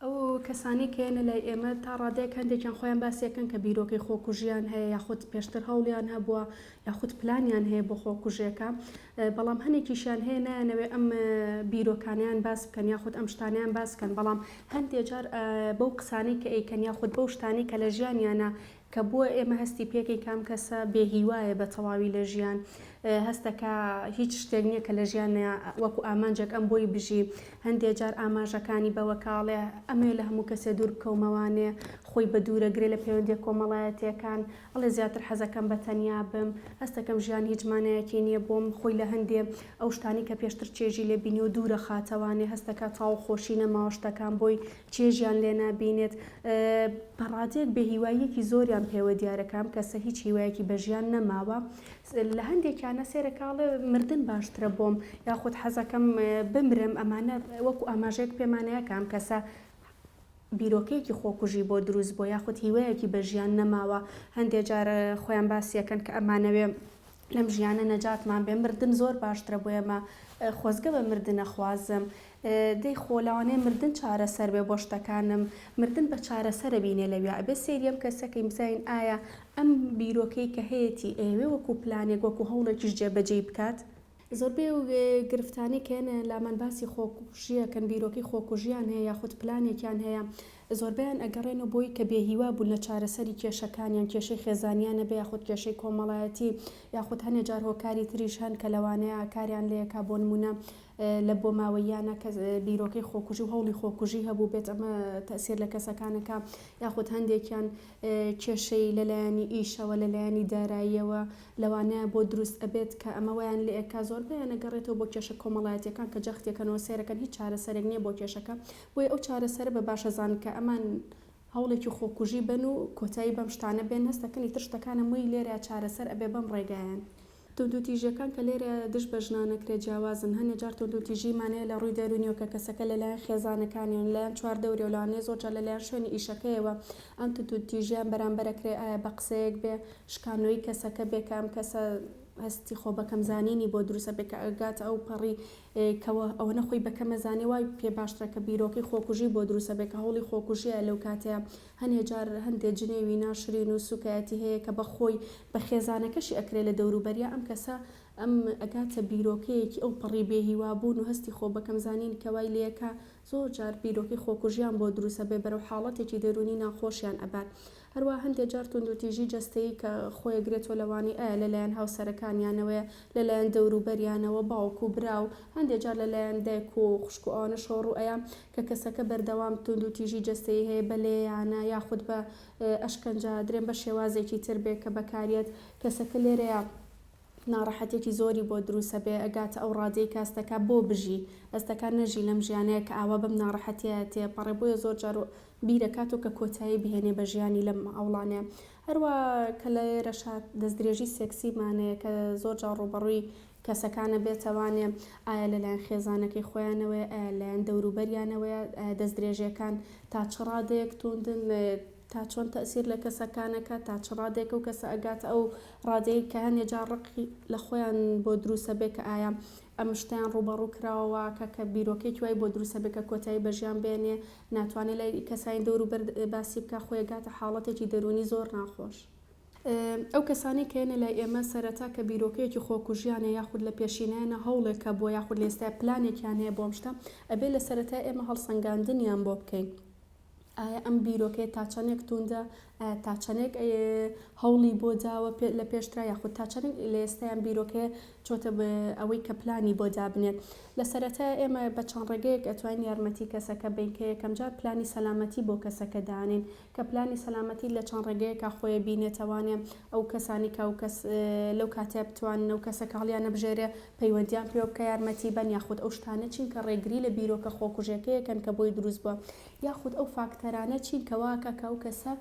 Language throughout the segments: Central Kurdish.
ئەو کەسانەی کە یەنە لای ئێمە تا ڕادەیەک هەندێکیان خۆیان باسی ئەکەن کە بیرۆکەی خۆکوژیان هەیە یاخود پێشتر هەوڵیان هەبووە یاخود پلانیان هەیە بۆ خۆکوژێکە بەڵام هەنێکیشیان هەیە نایانەوێ ئەم بیرۆکانەیان باس بکەن یاخود ئەم شتانەیان باس بکەن بەڵام هەندێ جار بەو قسانەی کە ئەیکەن یاخود بەو شتانەی کە لە ژیانیانە کە بووە ئێمە هەستی پێکەین کە ئەم کەسە بێ هیوایە بە تەواوی لە ژیان هەستەکا هیچ شتێک نییە کە لە ژیانیا وەکو ئامانجێک ئەم بۆی بژی هەندێ جار ئاماژەکانی بەوە کە ئەڵێ ئەمەوێ لە هەموو کەسێ دوور بکەومەوانێ خۆی بە دوورەگرێ لە پەیوەندیە کۆمەڵایەتیەکان ئەڵێ زیاتر حەزەکەم بە تەنیا بم هەستەکەم ژیان هیچ مانایەکی نییە بۆم خۆی لە هەندێ ئەو شتانەی کە پێشتر چێژی لێ بینیوە دوورەخاتەوانێ هەستەکا تاو خۆشی نەماوە شتەکان بۆی چێژیان لێ نابینێت، بە ڕادەیەک بێ هیواییەکی زۆریان پێوە دیارە کە ئەم کەسە هیچ هیوایەکی بە ژیان نەماوە، لە هەندێکیانە سەیرەکە ئەڵێ مردن باشترە بۆم یاخود حەزەکەم بمرم، ئەمانە وەکو ئاماژەیەک پێمانەیە کە ئەم کەسە بیرۆکەیەکی خۆکوژی بۆ دروست بووە یاخود هیوایەکی بە ژیان نەماوە، هەندێ جار خۆیان باسیەکەن کە ئەمانەوێ لەم ژیانە نەجاتمان بێ مردن زۆر باشترە بۆ ئێمە خۆزگە بە مردنە خوازم دەی خۆ لەوانەیە مردن چارەسەر بێ بۆ شتەکانم مردن بە چارەسەرە بینێ لەویا ئەبێ سەیری ئەم کەسەکەین بزانین ئایا ئەم بیرۆکەی کە هەیەتی ئەیەوێ وەکو پلانێک وەکو هەوڵێکیش جێبەجێی بکات؟ زۆربەی ئەو گرفتانەی کە یەنە لامان باسی خۆکوژیەکەن بیرۆکەی خۆکوژیان هەیە یاخود پلانێکیان هەیە زۆربەیان ئەگەڕێنەوە بۆی کە بێ هیوا بوون لە چارەسەری کێشەکانیان کێشەی خێزانیان نەبێ یاخود کێشەی کۆمەڵایەتی یاخود هەنێ جار هۆکاری تریش هەن کە لەوانەیە کاریان لێکا بۆ نمونە لە بۆماوەییانە کە بیرۆکەی خۆکوژی و هەوڵی خۆکوژی هەبوو بێت ئەمە تەسیر لە کەسەکانەکە یاخود هەندێکیان کێشەی لەلایەنی ئیشەوە لەلایەنی داراییەوە لەوانەیە بۆ دروست ئەبێت کە ئەمە وایان لێ ئەکا زۆربەیان ئەگەڕێتەوە بۆ کێشە کۆمەڵایەتیەکان کە جەختیەکەنەوە سەیرەکەن هیچ چارەسەرێک نیە بۆ کێشەکە بۆیە ئەو چارەسەرە بە باشە زانن کە ئەمان هەوڵێکی خۆکوژی بەن و کۆتایی بەم شتانە بێن هەستەکەن ئیتر شتەکان هەمووی لێرە چارەسەر ئەبێ بەم ڕێگایەن. توندوتیژیەکان کە لێرە دژ بە ژنان ئەکرێت جیاوازن، هەنێ جار توندوتیژیمان هەیە لە ڕووی دەروونیەوە کە کەسەکە لەلایەن خێزانەکانیەوە، لەلایەن چواردەوریەوە، لەوانەیە زۆر جار لەلایەن شوێنی ئیشەکەیەوە ئەم توندوتیژیان بەرامبەر ئەکرێ، ئایا بە قسەیەک بێ، شکاندنەوەی کەسەکە بێ کە ئەم کەسە هەستی خۆ بەکەمزانینی بۆ دروست ئەبێ کە ئەگاتە ئەو پەڕی کەوە ئەوەنە خۆی بەکەم ئەزانێ وای پێ باشترە کە بیرۆکەی خۆکوژی بۆ دروست ئەبێ کە هەوڵی خۆکوژیە لەو کاتەیا هەنێ جار هەندێ جنێوی ناشرین و سوکایەتی هەیە کە بە خۆی بە خێزانەکەشی ئەکرێ لە دەوروبەریا ئەم کەسە ئەم ئەگاتە بیرۆکەیەکی ئەو پەڕی بێ هیوا بوون و هەستی خۆ بەکەم زانین کە وای لێکا زۆر جار بیرۆکەی خۆکوژیان بۆ دروست ئەبێ بەرەو حاڵەتێکی دەروونی ناخۆشیان ئەبات هەروەها هەندێ جار توندوتیژی جەستەیی کە خۆی ئەگرێتەوە لەوانەی ئایا لەلایەن هاوسەرەکانیانەوەیە لەلایەن دەوروبەریانەوە باوک و برا و هەندێ جار لەلایەن دایک و خوشک و ئەوانەشەوە ڕوو ئەیا کە کەسەکە بەردەوام توندوتیژی جەستەیی هەیە بە لێیانە یاخود بە ئەشکەنجە ئەدرێن بە شێوازێکی تر بێ کە بەکاریەت کەسەکە لێرەیا ناڕەحەتیەکی زۆری بۆ دروست ئەبێ ئەگاتە ئەو ڕادەی کە هەستەکا بۆ بژی هەستەکا نەژی لەم ژیانەیە کە ئاوا بەم ناڕەحەتیە تێپەڕێ بۆیە زۆر جار بیرەکاتەوە کە کۆتایی بهێنێ بە ژیانی لەم هەوڵانەیە هەروا کە لێرەشا دەستدرێژی سێکسیمان هەیە کە زۆر جار ڕووبەڕووی کەسەکانە بێتەوانێ ئایا لەلایەن خێزانەکەی خۆیانەوەیە ئایا لەلایەن دەوروبەریانەوەیە ئایا دەستدرێژیەکان تا چ ڕادەیەک توندن تا چۆن تەئسیر لە کەسەکان ئەکات تا چ ڕادەیەک ئەو کەسە ئەگاتە ئەو ڕادەیەی کە هەنێ جار ڕقی لە خۆیان بۆ دروست ئەبێ کە ئایا ئەم شتەیان ڕووبەڕوو کراوە کە کە بیرۆکەیەکی وای بۆ دروست ئەبێ کە کۆتایی بە ژیان بێنێ ناتوانێ لای کەسانی دەوروبەر باسی بکا خۆی ئەگاتە حاڵەتێکی دەروونی زۆر ناخۆش. ئەو کەسانەی کە یەنە لای ئێمە سەرەتا کە بیرۆکەیەکی خۆکوژیانە یاخود لە پێشینەیانە هەوڵێک هەبووە یاخود لە ئێستایا پلانێکیان هەیە بۆ ئەم شتە ئەبێ لە سەرەتا ئێمە هەڵسەنگاندنیان بۆ بکەین. ئایا ئەم بیرۆکەیە تا چەندێک توندە؟ ئایا تا چەندێک هەوڵی بۆ داوە لە پێشترا یاخود تا چەندێک لە ئێستا ئەم بیرۆکەیە چۆتە ئەوەی کە پلانی بۆ دابنێت؟ لە سەرەتای ئێمە بە چەند ڕێگەیەک ئەتوانین یارمەتی کەسەکە بەین کە یەکەمجار پلانی سەلامەتی بۆ کەسەکە دانێین کە پلانی سەلامەتی لە چەند ڕێگەیەکا خۆی بینێتەوانێ ئەو کەسانی کە ئەو کەس لەو کاتەیا بتوانن ئەو کەسەکە هەڵیانەبژێرێ پەیوەندیان پێوە بکە یارمەتی بەن یاخود ئەو شتانە چین کە ڕێگری لە بیرۆکە خۆکوژێکەیەکەن کە بۆی دروست بووە یاخود ئەو فاکتەرانە چین کە واکا کە ئەو کەسە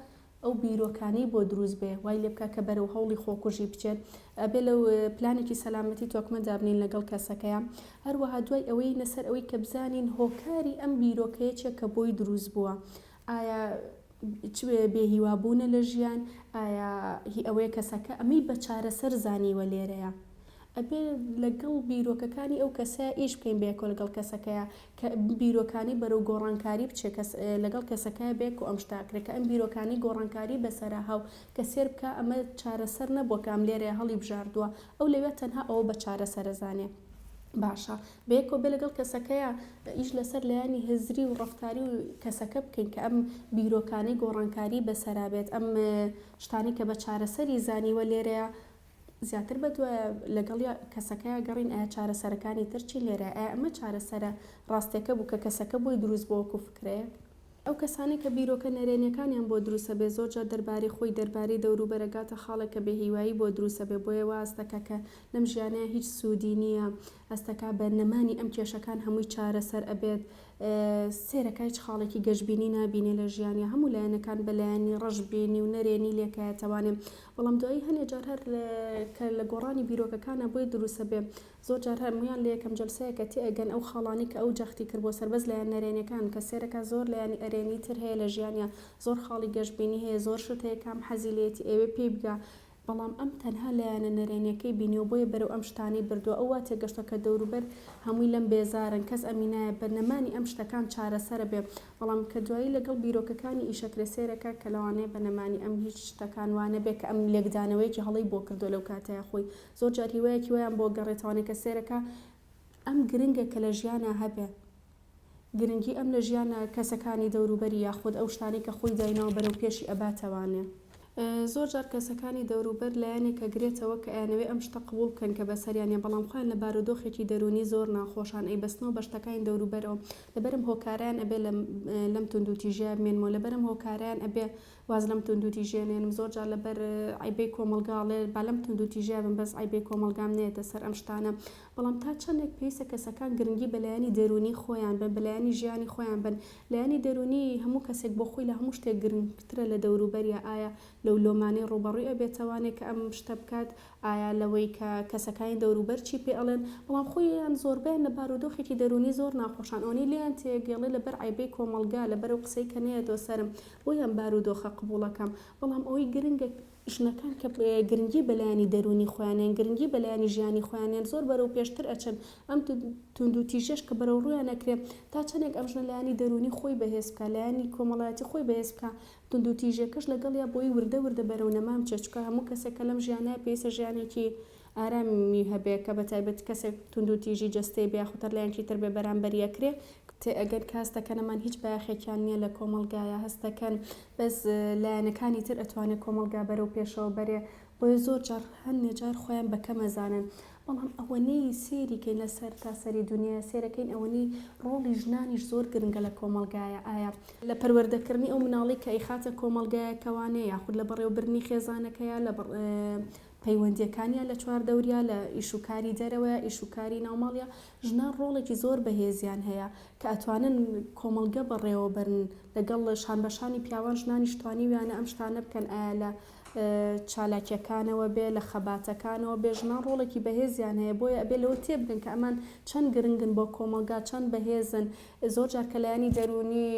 ئەو بیرۆکانەی بۆ دروست بێ وای لێ بکا کە بەرەو هەوڵی خۆکوژی بچێت ئەبێ لەو پلانێکی سەلامەتی تۆکمە دابنین لەگەڵ کەسەکەیا هەروەها دوای ئەوەی لەسەر ئەوەی کە بزانین هۆکاری ئەم بیرۆکەیە چیە کە بۆی دروست بووە ئایا چ بێ هیوا بوونە لە ژیان ئایا هی ئەوەیە کەسەکە ئەمەی بە چارەسەر زانیوە لێرەیا. ئەبێ لەگەڵ بیرۆکەکانی ئەو کەسەیا ئیش بکەین بەیەکەوە لەگەڵ کەسەکەیا کە بیرۆکانەی بەرەو گۆڕانکاری بچێ کەس لەگەڵ کەسەکەیا بەیەکەوە ئەم شتە ئەکرێ کە ئەم بیرۆکانەی گۆڕانکاری بەسەرا هاو کە سێر بکا ئەمە چارەسەر نەبووە کە ئەم لێرەیا هەڵی بژاردووە ئەو لەوێ تەنها ئەوە بە چارەسەر ئەزانێ باشە بەیەکەوە بێ لەگەڵ کەسەکەیا ئیش لەسەر لایەنی هزری و ڕەفتاری و کەسەکە بکەین کە ئەم بیرۆکانەی گۆڕانکاری بەسەرا بێت ئەم شتانەی کە بە چارەسەری زانیوە لێرەیا زیاتر بەدوایە لەگەڵ کەسەکەیا گەڕین ئایا چارەسەرەکانی تر چین لێرە ئایا ئەمە چارەسەرە ڕاستەکە بوو کە کەسەکە بۆی دروست بووە وەکو فکرەیەک؟ ئەو کەسانەی کە بیرۆکە نەرێنیەکانیان بۆ دروست ئەبێ زۆر جار دەربارەی خۆی دەربارەی دەوروبەر ئەگاتە خاڵێک کە بێهیوایی بۆ دروست ئەبێ بۆیە وا هەست دەکا کە لەم ژیانەیا هیچ سوودی نییە هەست دەکا بە نەمانی ئەم کێشەکان هەمووی چارەسەر ئەبێت سەیرەکا هیچ خاڵێکی گەشبینی نابینێ لە ژیانیا هەموو لایەنەکان بە لایەنی ڕەش بینی و نەرێنی لێکایەتەوانێ بەڵام دوایی هەنێ جار هەر کە لە گۆڕانی بیرۆکەکانا بۆی دروست ئەبێ زۆر جار هەموویان لە یەکەم جەلسەیە کە تێئەگەن ئەو خاڵانەی کە ئەو جەختی کردبووە سەر بەس لایەن نەرێنیەکان کە سەیرەکا زۆر لایەنی ئەرێنی تر هەیە لە ژیانیا زۆر خاڵی گەشبینی هەیە زۆر شت هەیە کام حەزی لێیەتی ئەیەوێ پێی بگا بەڵام ئەم تەنها لایەنە نەرێنیەکەی بینیوە بۆیە بەرەو ئەم شتانەی بردووە ئەو وا تێگەشتوە کە دەوروبەر هەمووی لەم بێزارن کەس ئەمی نایە بە نەمانی ئەم شتەکان چارەسەرە بێ بەڵام کە دوایی لەگەڵ بیرۆکەکانی ئیشەکرێ سەیرەکە کە لەوانەیە بە نەمانی ئەم هیچ شتەکان وا نەبێ کە ئەم لێکدانەوەیەکی هەڵەی بۆ کردوە لەو کاتەیا خۆی زۆر جار هیوایەکی وایان بۆ گەڕێتەوانێ کە سەیرەکە ئەم گرنگە کە لە ژیانا هەبێ گرنگی ئەم لە ژیانا کەسەکانی دەوروبەری یاخود ئەو شتانەی کە خۆی دایناوە بەرەو پێشی ئەباتەوانێ. زۆر جار کەسەکانی دەوروبەر لایەنێک ئەگرێتەوە کە ئەیانەوێ ئەم شتە قبوڵ بکەن کە بەسەریانە بەڵام خۆیان لە بارودۆخێکی دەروونی زۆر ناخۆشان ئەیبەستنەوە بە شتەکانی دەوروبەرەوە لەبەرم هۆکارەیان ئەبێ لەم توندوتیژیە بمێنمەوە لەبەرم هۆکارەیان ئەبێ واز لەم توندوتیژیە نێنم زۆر جار لەبەر عەیبەی کۆمەڵگا ئەڵێ با لەم توندوتیژیە بم بەس عەیبەی کۆمەڵگام نەیەتە سەر ئەم شتانە بەڵام تا چەندێک پێویستە کەسەکان گرنگی بە لایەنی دەروونی خۆیان بەن بە لایەنی ژیانی خۆیان بەن لایەنی دەروونی هەموو کەسێک بۆ خۆی لە هەموو شتێک گرنگترە لە دەوروبەریا ئایا لەو لۆمانەی ڕووبەڕووی ئەبێتەوانێ کە ئەم شتە بکات ئایا لەوەی کە کەسەکانی دەوروبەر چی پێ ئەڵێن؟ بەڵام خۆیان زۆربەیان لە بارودۆخێکی دەروونی زۆر ناخۆشان ئەوەنەی لێیان تێگەڵێ لەبەر عەیبەی کۆمەڵگا لەبەر ئەو قسەی کە نەیەتەوە سەرم بۆیە ئەم بارودۆخە قبوڵەکەم بەڵام ئەوەی گرنگە ژنەکان کە گرنگی بە لایەنی دەروونی خۆیان یان گرنگی بە لایەنی ژیانی خۆیان یان زۆر بەرەو پێشتر ئەچن ئەم توندوتیژیەش کە بەرەو ڕوویان ئەکرێ تا چەندێک ئەم ژنە لایەنی دەروونی خۆی بەهێز بکا لایەنی کۆمەڵایەتی خۆی بەهێز بکا توندوتیژیەکەش لەگەڵیا بۆی وردە وردە بەرەو نەمان بچێت چونکە هەموو کەسێک کە لەم ژیانەیە پێویستە ژیانێکی ئارامی هەبێ کە بەتایبەت کەسێک توندوتیژی جەستەی بێ یاخود هەر لایەنکی تر بێ بەرامبەری ئەکرێ تێئەگەن کە هەست دەکەن ئەمان هیچ بایەخێکیان نیە لە کۆمەڵگایا هەست دەکەن بەس لایەنەکانی تر ئەتوانێ کۆمەڵگا بەرەو پێشەوە بەرێ بۆیە زۆر جار هەندێ جار خۆیان بە کەم ئەزانن بەڵام ئەوەنەی سەیری کەین لە سەرتاسەری دونیایا سەیرەکەین ئەوەنەی ڕۆڵی ژنانیش زۆر گرنگە لە کۆمەڵگایا ئایا لە پەروەردەکردنی ئەو مناڵەی کە ئەیخاتە کۆمەڵگایەکەوانێ یاخود لە بەڕێوەبردنی خێزانەکەیا لە پەیوەندیەکانیا لە چواردەوریا لە ئیش و کاری دەرەوەیا ئیش و کاری ناوماڵیا ژنان ڕۆڵێکی زۆر بەهێزیان هەیە کە ئەتوانن کۆمەڵگە بەڕێوەبەرن لەگەڵ شانبەشانی پیاوان ژنانیش توانیویانە ئەم شتانە بکەن ئایا لە چالاکیەکانەوە بێ لە خەباتەکانەوە بێ ژنان ڕۆڵێکی بەهێزیان هەیە بۆیە ئەبێ لەوە تێبگەن کە ئەمان چەند گرنگن بۆ کۆمەڵگا چەند بەهێزن زۆر جار کە لایەنی دەروونی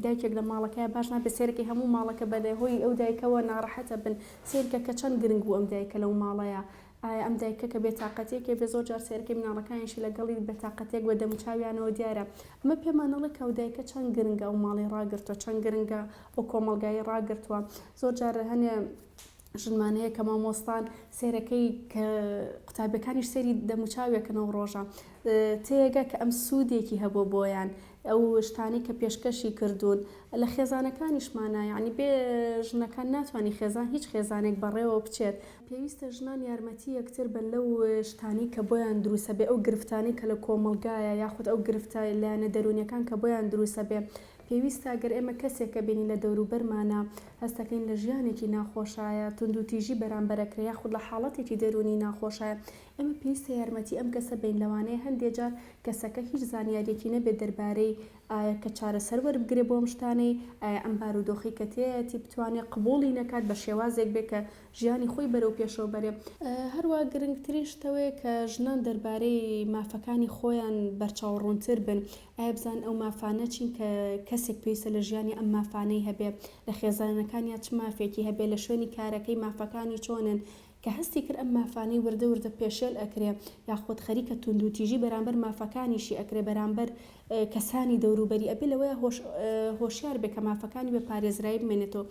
دایکێک لە ماڵەکەیا باش نابێت سەیرەکەی هەموو ماڵەکە بە هۆی ئەو دایکەوە ناڕەحەتە بن سەیرکە کە چەند گرنگ بوو ئەم دایکە لەو ماڵەیا ئایا ئەم دایکە کە بێتاقەتیەکی ئەبێ زۆر جار سەیرەکەی مناڵەکانیشی لەگەڵی بێتاقەتیەک بە دەموچاویانەوە دیارە ئەمە پێمان ئەڵێ کە ئەو دایکە چەند گرنگە ئەو ماڵەی ڕاگرتووە چەند گرنگە ئەو کۆمەڵگای ڕاگرتووە زۆر جار هەنێ ژنمان هەیە کە مامۆستان سێرەکەی کە قوتابیەکانیش سێری دەموچاوێکن ئەو ڕۆژە تێگە کە ئەم سوودێکی هەبوو بۆیان ئەو شتانەی کە پێشکەشی کردوون لە خێزانەکانیشمانا یانی بێ ژنەکان ناتوانی خێزان هیچ خێزانێک بەڕێوە بچێت. پێویستە ژنان یارمەتی یەکتر بن لەو شتانەی کە بۆیان دروستە بێ ئەو گرفتانەی کە لە کۆمەڵگایە یاخود ئەو گرفتە لایەنە دەروونیەکان کە بۆیان دروستە بێ پێویستە گەر ئێمە کەسێک ئەبینین لە دەوروبەرمانا هەستەکەین لە ژیانێکی ناخۆشایە توندوتیژی بەرامبەر ئەکرێ یاخود لە حاڵەتێکی دەروونی ناخۆشایە ئێمە پێویستە یارمەتی ئەم کەسە بەین لەوانەیە هەندێ جار کەسەکە هیچ زانیاریەکی نەبێت دەربارەی ئایا کە چارەسەر وەربگرێ بۆ ئەم شتانەی ئایا ئەم بارودۆخەی کە تێیەتی بتوانێ قبوڵی نەکات بە شێوازێک بێ کە ژیانی خۆی بەرەو پێشەوە بەرێ. هەروا گرنگترین شت ئەوەیە کە ژنان دەربارەی مافەکانی خۆیان بەرچاوڕوونتر بن، ئایا بزانن ئەو مافانە چین کە کەسێک پێویستە لە ژیانی ئەم مافانەی هەبێ، لە خێزانەکانیا چ مافێکی هەبێ، لە شوێنی کارەکەی مافەکانی چۆنن. کە هەستی کرد ئەم مافانەی وردە وردە پێشێل ئەکرێ یاخود خەریکە توندوتیژی بەرامبەر مافەکانیشی ئەکرێ بەرامبەر کەسانی دەوروبەری ئەبێ لەوەیا هۆشیار بێ کە مافەکانی بە پارێزرایی بمێنێتەوە.